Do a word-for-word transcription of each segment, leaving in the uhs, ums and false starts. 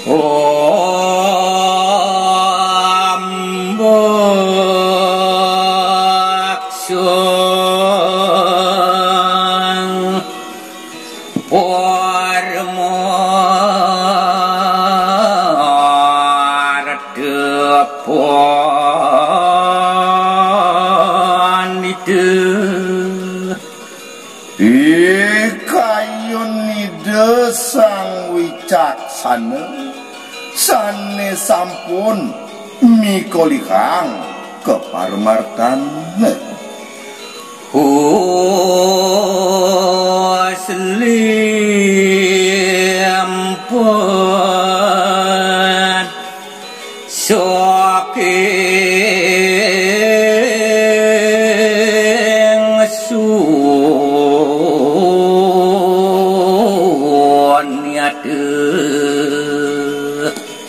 Ombak sung parmardepon itu. Ih, kayun Ida Sang Wicaksana, sane sampun mikolihang kaparmartan. Huslimpun saking sunyata.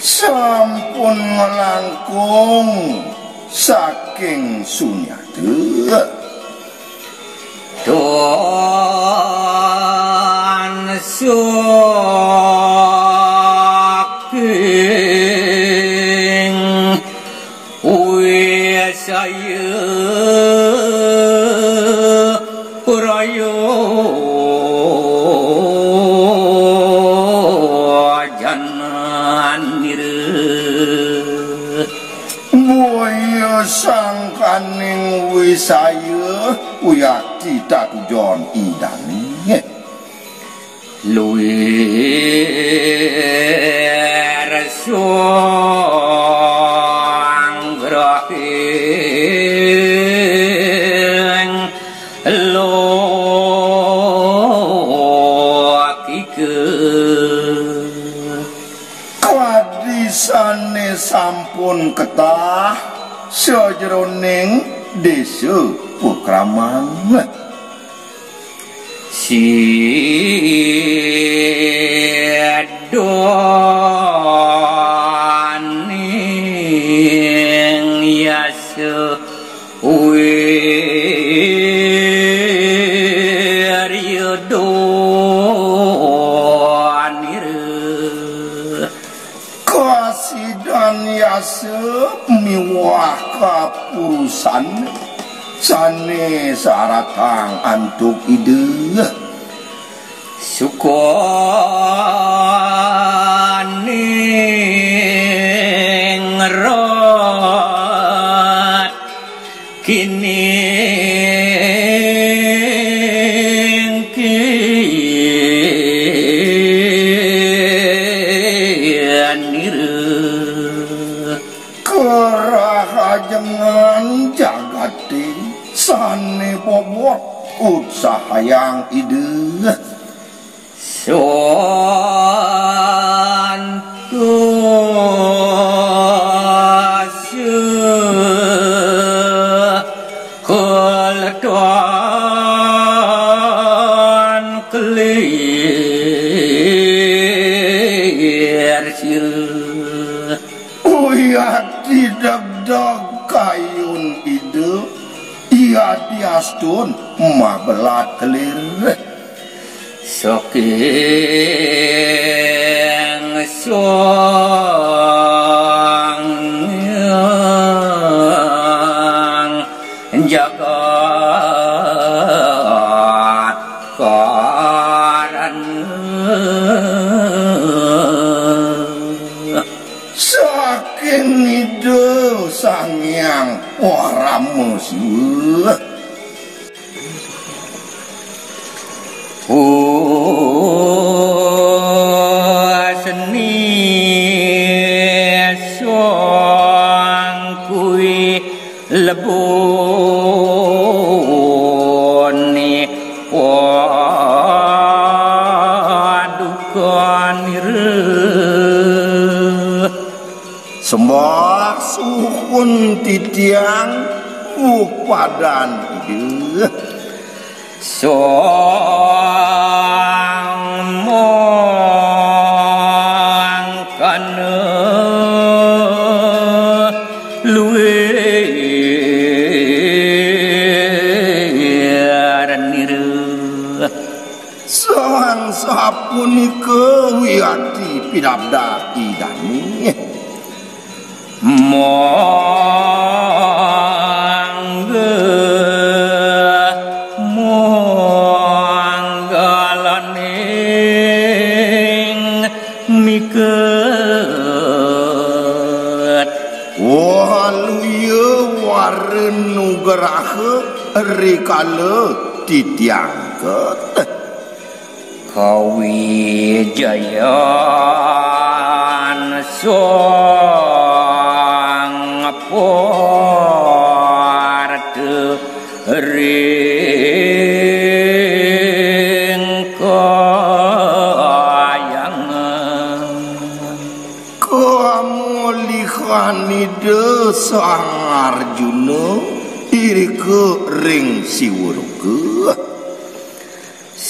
Sampun nglangkung saking sunyata. Tan saking wisaya prayojananira. Boya sangkaning wisaya wiakti tatujon Idane. Luir sanggrahing lokika. Kadi sane sampun ketah sajeroning desa pakraman. Sidaning yasa wiryadanira. Kasidan yasa miwah kapurusan sane saratang antuk Ida. Sukaning rat kining kinira. Karahajengan jagate sane bobot utsahayang Ida. Santosa kaletan kelir sira. Uyati degdeg kayun Ida, yadiastun mabelat kelir. Saking sang jagat karana. Saking Ida Sang Hyang Parama Siwa. Husni sangkui leboni padukanira. Sembah suhun titiang bupadan Ida. Sang mangkana luir nira. Sang Sapunika wiakti pidabdab Ida Dané. Mangga, manggalaning miket. Waluya wara nugraha rikala titiang miket. Kawijayan Sang Parta ring kahyangan. Kamulihan Ida Sang Arjuna irika ring Siwaroga.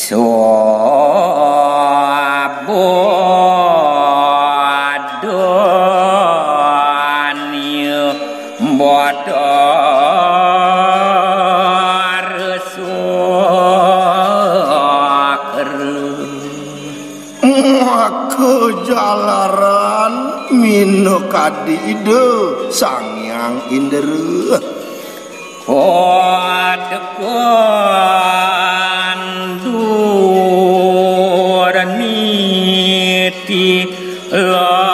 Sabadanya Batara Sakra. Maka jalaran minakadi Ida Sang Hyang Indra. Kodekan Durniti lawan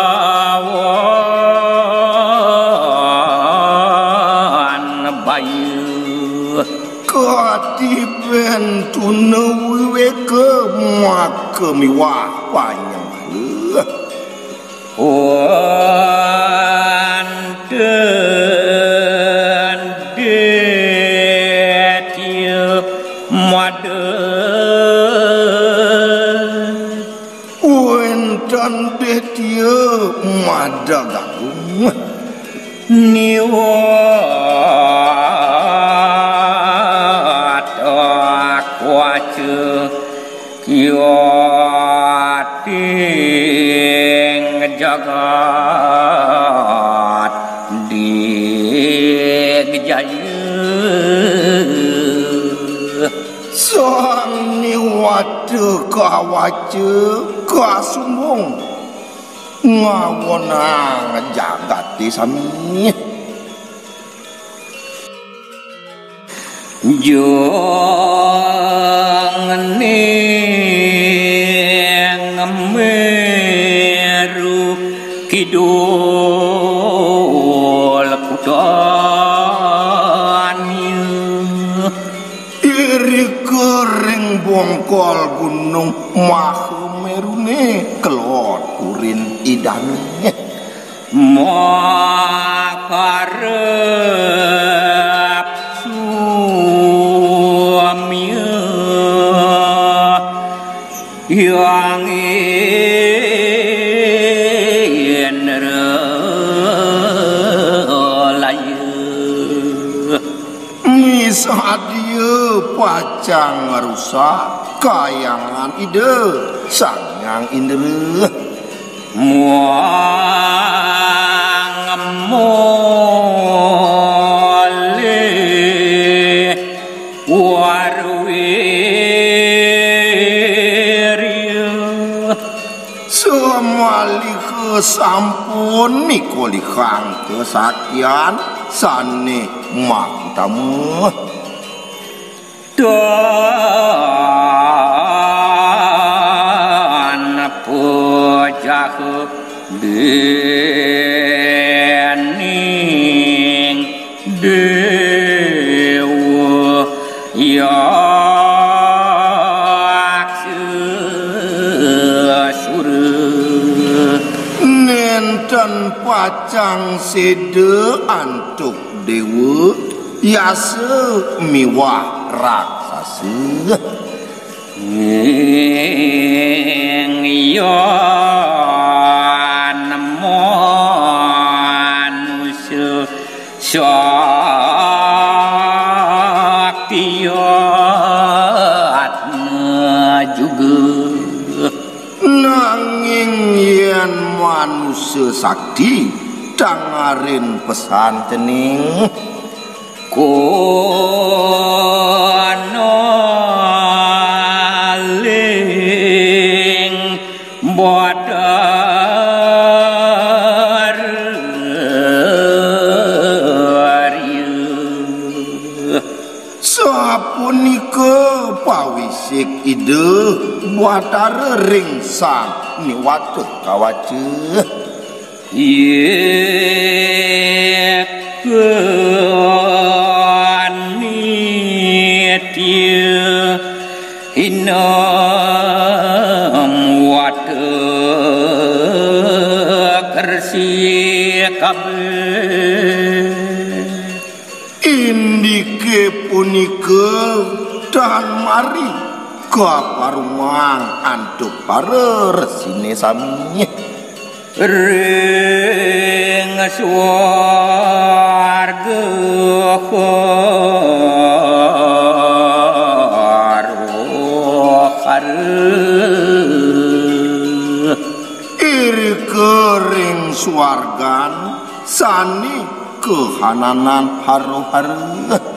Bayu. Katiben tuna wiweka maka miwah panyengkala. Wénten Détya Mada. Wénten Détya Mada Gagung. Niwata kawaca Kyating jagat digjaya. Sang niwata kawaca kasumbung ngawonang jagaté sami. Jangning Meru Kidul Kutanya. Irika ring bongkol gunung Mahameruné kelod kurin Idané. Makarep sumya Hyang Indra laya. Misadia pacang ngrusak kahyangan Ida Sang Hyang Indra. Muang molih warwirya. Samaliha sampun mikolihang kasaktian sané mautama. Tan pujaha déning déwa yaksa sura. Nénten pacang séda antuk déwa, yasa miwah raksasa. Ing yan manusa sakti yatna juga. Nanging yén manusa sakti, tangarin pesan cening. Kono Sik Ida Batara ring Sang Niwata kawaca. Yekun nitya hinam wata kersi kabeh. Indike punika tan mari kaparumang antuk para resine sami. Ring swarga haro hara. Irika ring swargan sane kahananan haro-hara.